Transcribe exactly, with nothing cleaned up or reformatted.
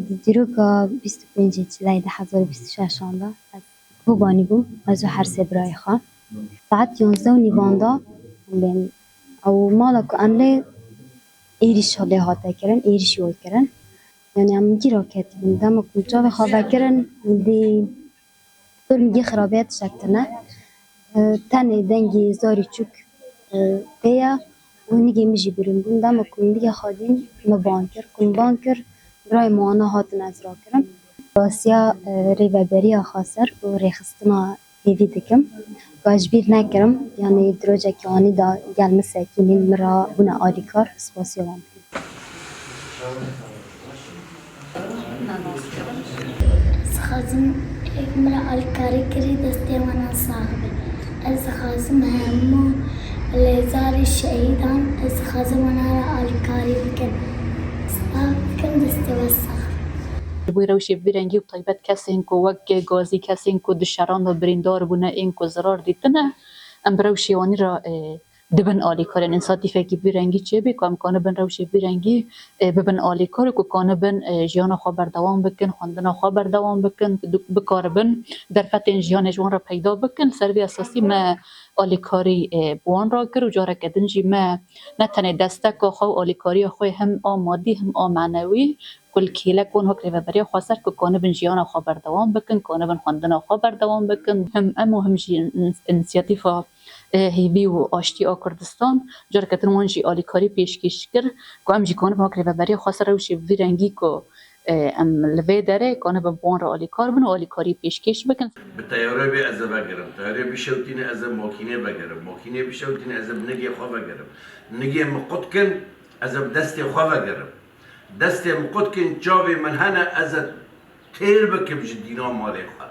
Di dîroka bîst û pêncê Çileyê du hezar û bîst û şeşan de ez Kobanî bûm, ez û her sê birayê xwe. Saet yanzdeh û nîvan de, bên, ew mala ku em lê êrîş lê hate kirin, êrîşî wan kirin. Yanî em gîra ketibûn. Dema ku min çavê xwe vekirin, min dî pir min gê xirabiya tiştek tune. Tenê dengê zarî çûk tê ye û nigê min jî birîn bûn. Dema ku min nigê xwe dîn, min bang kir. Ku min bang kir, birayê min wana hatin ez rakirin. Spasiya rêveberiya xweser û rêxistina hêvî dikim. Ku ez ji bîr nekirim, yanî di rojekî anî de gel min sekinîn, min re bûne alîkar, spasiya wan dikim. Ez dixwazim, min re alîkarî kirî, destê wan sax be. Ez dixwazim hemû lêzarê şehîdan, ez dixwazim wana re alîkarî bikin. Spas dikim, destê we sax be. Ji bo rewşê bi vî rengî û bi taybet kesên ku wek Gazî, kesên ku di şeran de birîndar bûne, ên ku zirar dîtine, em bi rewşê wanî re, e, dibin alîkarên însatîfekî bi vî rengî çêbî ku em kanibin rewşê bi vî rengî, e, bibin alîkar û ku kanibin, e, jiyana xwe berdewam bikin, xwendina xwe berdewam bikin, bikaribin derfetên jiyanê ji wan re peyda bikin. Li ser vî esasî me alîkarî, e, bi wan re kir û careke din jî me ne tenê desteka xwe û alîkariya xwe him a madî him a manewî ku li kêlek wan wek Rêveberiya Xweser ku kanibin jiyana xwe berdewam bikin, kanibin xwendina xwe berdewam bikin, him em û him jî însiyatîfa, e, Hêvî û Aştî a Kurdistan careke din wan jî alîkarî pêşkêş kir ku em jî kanibin wek Rêveberiya Xweser rewşê bi vî rengî ku, e, em li vê derê kanibin bi wan re alîkar bin û alîkarî pêşkêş bikin. Bi teyarê bê ez ê vegerim, teyarê bişewtîne ez ê makînê vegerim, makînê bişewtîne ez ê bi nigê xwe vegerim, nigê min qut kin ez ê bi destê xwe vegerim, destê min qut kin çavê min hene ez ê têr bikim ji dîna malê xwe.